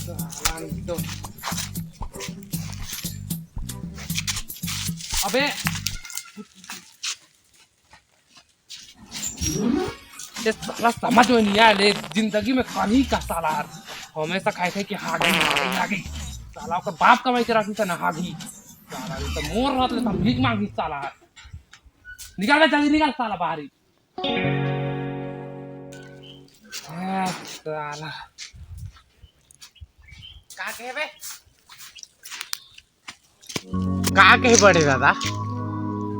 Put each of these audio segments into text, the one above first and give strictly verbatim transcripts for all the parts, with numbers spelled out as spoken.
साला नहीं तो। अबे, ये साला समझ में नहीं आया ले, जिंदगी में खानी का साला यार, हमेशा खाए खाए कि हागी, हागी, हागी। साला ओकर बाप कमाई के राखी से ना हागी। साला ये तो मोर रहत ले सब भीख मांगी साला यार। निकाल बे, जल्दी निकाल साला बाहरी। हाँ, साला। का कहे बे? का कहे बड़े दादा?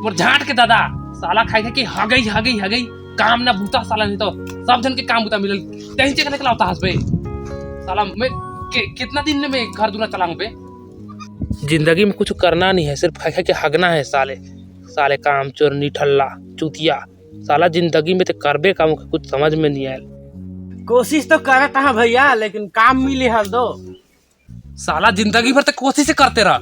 मोर झाट के दादा, साला खाए खाए के हगई, हगई, हगई, काम ना बूता साला नहीं तो, सब जन के काम बूता मिलल, तहीं से कने के लावता हस बे? साला मैं के, कितना दिन में मैं घर दूना चलाऊं बे? जिंदगी में कुछ करना नहीं है, सिर्फ खाए खाए के हगना है साले। साले काम चोर, निठल्ला, चूतिया। साला जिंदगी में ते करबे काम के कुछ समझ में नहीं आयल। कोशिश तो करत हा भैया, लेकिन काम मिले हल दो। साला जिंदगी भर ते कोशिश करते रह।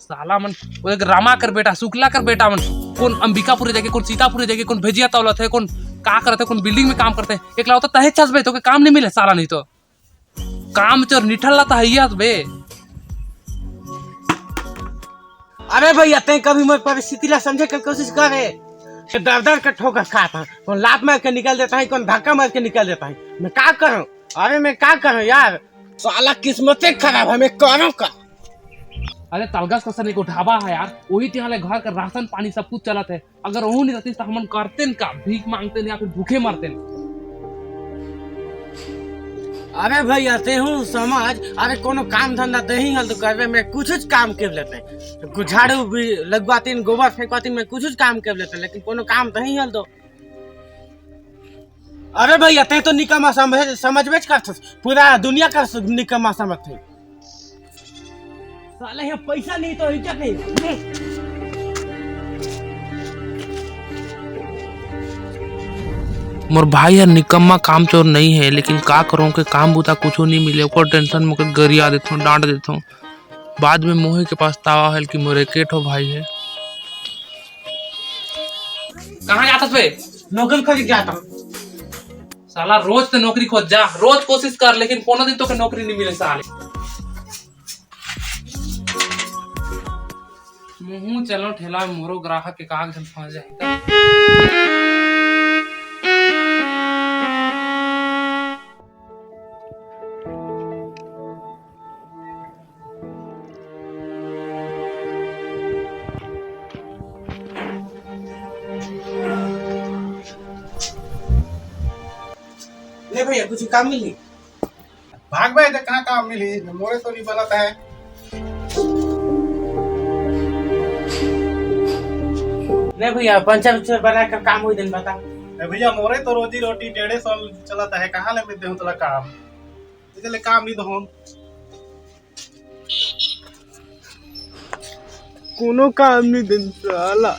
साला मन, वो एक रामा कर बेटा, शुक्ला कर बेटा मन, कौन अंबिकापुर जाके, कौन सीतापुर जाके, कौन भेजिया तौलत है, कौन का करत है, कौन बिल्डिंग में काम करते हैं। एकला होता तहे चस बे, तो के काम नहीं मिले साला नहीं तो। काम चोर निठल्ला तो है ही बे। अरे भैया, तैं कभी मोर परिस्थिति ला समझे के कोशिश करे। ये दर दर के ठोकर खाता है, कौन लात मार के निकल देता है, कौन धक्का मार के निकल देता है। मैं का करूं? अरे मैं का करूं यार, साला किस्मते खराब है, मैं करूं का? अरे तलगस का सर एक उठावा है यार, वही तिहां ले घर का राशन पानी सब कुछ चलत है। अगर ओहू नहीं रहती तो हमन करतेन का, भीख मांगतेन या फिर भूखे मरतेन। अरे भैया, तेहू समझ, अरे कोनो काम धंधा दही हल तो करबे, मैं कुछ काम कर लेते, कुछ झाड़ू भी लगवातीन, गोबर फेंकवातीन, मैं कुछ काम कर लेते, लेकिन कोनो काम दही हल तो। अरे भैया, ते तो निकम्मा समझ, समझबेच करथस, पूरा दुनिया का निकम्मा समझथे। साले, यहाँ पैसा नहीं तो इज्जत नहीं। मोर भाई हर निकम्मा कामचोर नहीं है, लेकिन का करूं के काम बुता कुछो नहीं मिले, ओकर टेंशन मोके गरिया देथों, डांट देथों। बाद में मोहे के पछतावा होल कि मोरे के ठो भाई है। कहाँ जाथस बे? नौकरी खोज जाता हूँ। साला रोज तो नौकरी खोज जा, रोज कोशिश कर, लेकिन कोनो दिन तोके नौकरी नहीं मिले साले। मुहूं चलो ठेला में, मोरो ग्राहक के कागज फंस जाए। ले भैया, कुछ काम मिली? भाग बे, एदे कहाँ काम मिली? मोरे तो नहीं बनत है। नहीं भैया, पंचर उंचर बना कर काम हुई दिन बता। ए भैया, मोरे तो रोजी रोटी डेढ़े सौ चलत है, कहाँ ले मैं देहूं तोला काम? इधर ले काम नहीं दहूं। कोनो काम नहीं दिन साला।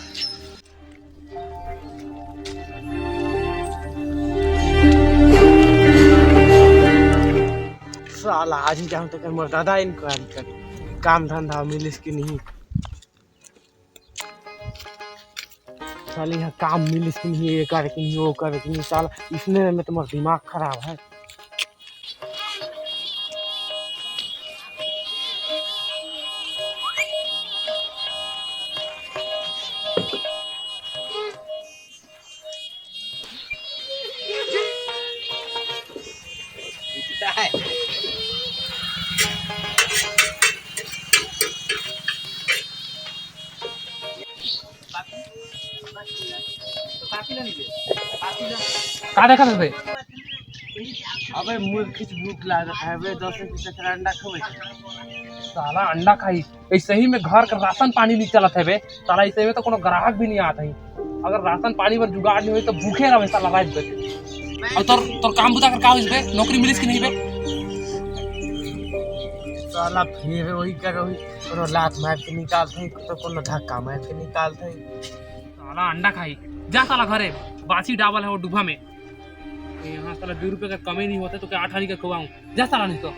साला आज ही जाऊं तो कर मोर दादा इंक्वायरी कर, काम धंधा मिलिस कि नहीं। साले यहाँ काम मिलिस कि नहीं, ये करे कि नहीं, वो करे कि नहीं, साला इसने में तो मोर दिमाग खराब है। का देखत हस बे? अबे मूर्ख, भूख लागत है बे, दस रुपये का अंडा खवे। साला अंडा खाई, ऐसे ही में घर का राशन पानी नहीं चलत है बे। साला ऐसे में तो कोनो ग्राहक भी नहीं आत है। अगर राशन पानी बर जुगाड़ नहीं होई तो भूखे रहे साला रात भर। और तोर, तोर काम बुता कर का होइस बे? नौकरी मिलिस कि नहीं बे? साला फिर वही कर वही, कोनो लात मार के निकालत है, तो कोनो धक्का मार के निकालत है। साला अंडा खाई, जा साला घरे, बासी डाबल है वो डूबा में। यहाँ साला दो रुपये का कमी नहीं होता तो क्या आठ आनी का खवाऊं? जा साला नहीं तो।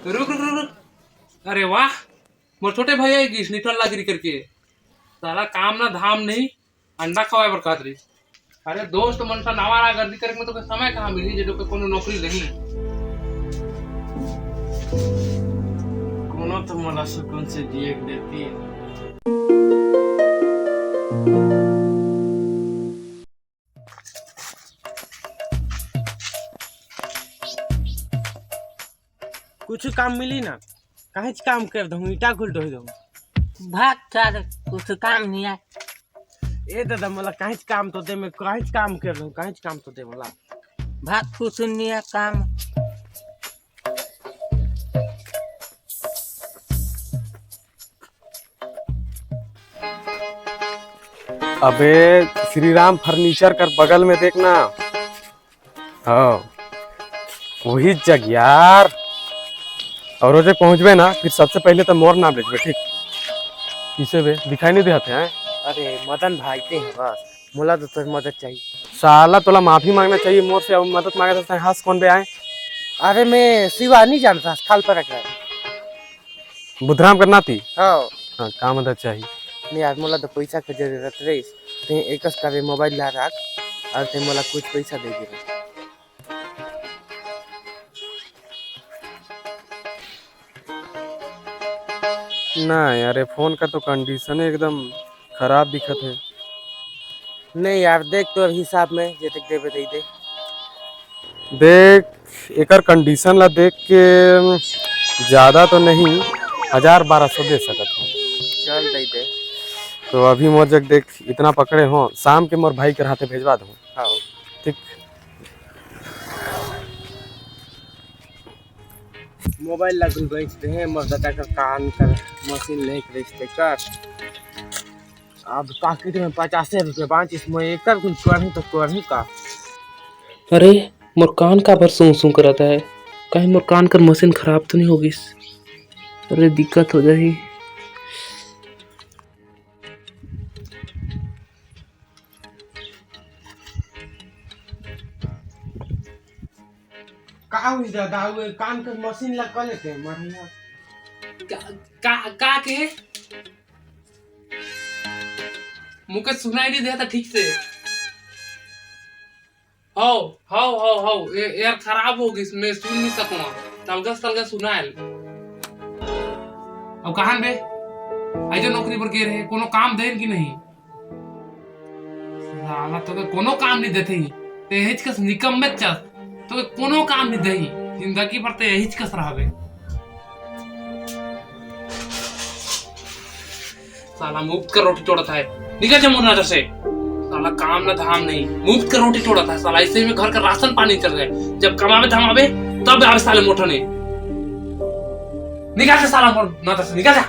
रुक रुक रुक रुक। अरे वाह, मोर छोटे भैया एक निठल लाजरी करके। साला काम ना धाम नहीं, अंडा खवाए बर कहत रही। अरे दोस्त मन सा नावा रागर्दी करे में तो समय कहाँ मिली जे तो कोनो नौकरी नहीं। कोनो तो मोला सुकून से जिए के देती। कुछ काम मिली ना, काहेच काम कर दहूँ, ईटा घुल डोही दहूँ। भाग साले, कुछ काम नहीं है। ए दादा, मोला काहेच काम तो दे, मैं काहेच काम कर दहूँ, काहेच काम तो दे मोला। भाग, कुछ नहीं है काम। अबे श्री राम फर्नीचर कर बगल में देखना। हाँ, वही जग यार। और वो जग पहुँचबे ना, फिर सबसे पहले तो मोर नाम लिखबे, ठीक? किसे बे? दिखाई नहीं देते हैं? अरे मदन भाई ते हैं बस, मोला तो तोर मदद चाहिए। साला तोला माफी मांगना चाहिए मोर से, अब मदद मांगे तो हंस कौन बे आए? अरे मैं शिवा नहीं जानता, खाल पर रख रहा। बुधराम कर नाती? हाँ। हाँ, का मदद चाहिए? नहीं यार, मोला तो पैसा के जरूरत रहीस। ते एकस करे मोबाइल ला रख और ते मोला कुछ पैसा दे दे। ना यार, ये फोन का तो कंडीशन एकदम खराब दिखत है। नहीं यार, देख तोर हिसाब में जे तक देबे दे दे। देख, एकर कंडीशन ला देख के, ज्यादा तो नहीं, हजार बारह सौ दे सकत हूँ। चल दे दे। तो अभी मोर जग देख, इतना पकड़े हो, शाम के मोर भाई के हाथे भेजवा दो। हाँ। ठीक। मोबाइल ला गुल बेच दे, मोर दादा का कान कर मशीन लेके बेच दे कर। अब पाकिट में पचासे रुपया बांचिस, मैं एकर कुछ करही तो करही का? अरे, मोर कान काबर सूं सूं करत हे? कहीं मोर कान कर मशीन खराब तो नहीं हो गिस? अरे, दिक्कत हो जाही। का हुई दादा, वो कान कर मशीन ला कर लेते हैं, मरिया। का, का, का के? मुके सुनाई नहीं देता ठीक से। हौ, हौ, हौ, हौ, ए-, एयर खराब हो गइस, मैं सुन नहीं सकूंगा। तलगस, तलगस सुनायल। अब कहान बे? आइजो नौकरी पर गे रहे, कोनो काम देन कि नहीं? साला तोके कोनो काम नहीं देते ही। ते एहिच कस निकम्मे चस। तोके कोनो काम नहीं देही। जिंदगी भर ते एहिच कस रहबे। साला मुफ्त का रोटी तोड़त है। निकल जा मोर नजर से। साला काम ना धाम नहीं, मुफ्त का रोटी तोड़त है साला। ऐसे में घर का राशन पानी चल रहा है। जब कमावे धमावे तब आवे साले मोटने। निकल जा साला मोर नजर से, निकल जा।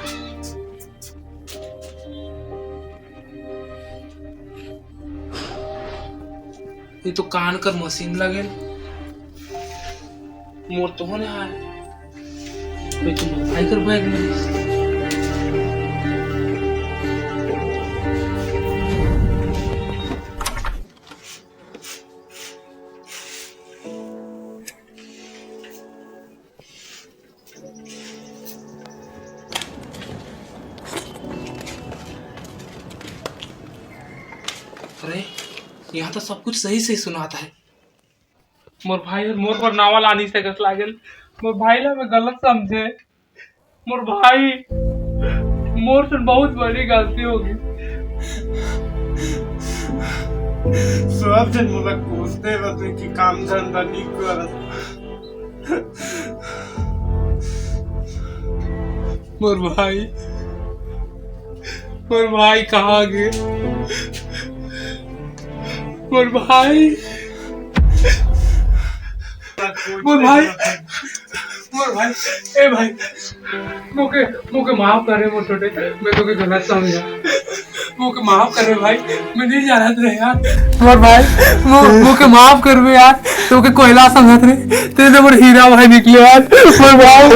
ये तो कान कर मशीन लगे। मोर तो होने आय। मैं तो मोर भाई कर बैग में। अरे, यहाँ तो सब कुछ सही सही सुनात है। मोर भाई हर मोर पर नावा लानी से कस लागेल। मोर भाई ला मैं गलत समझे। मोर भाई, मोर से बहुत बड़ी गलती हो गई। सब जन मोला कोसते रहते कि काम धंधा नहीं करत। मोर भाई, मोर भाई कहाँ गे? मोर भाई, मोर भाई, मोर भाई, ए भाई, मोके, मोके माफ करे मोर छोटे, मैं तोके गलत समझा। मोके माफ करे भाई, मैं नहीं जानत रहे यार। मोर भाई, मो-, मोके माफ करबे यार, तोके कोयला समझत रहे, तेरे से मोर हीरा भाई निकले यार, मोर भाई।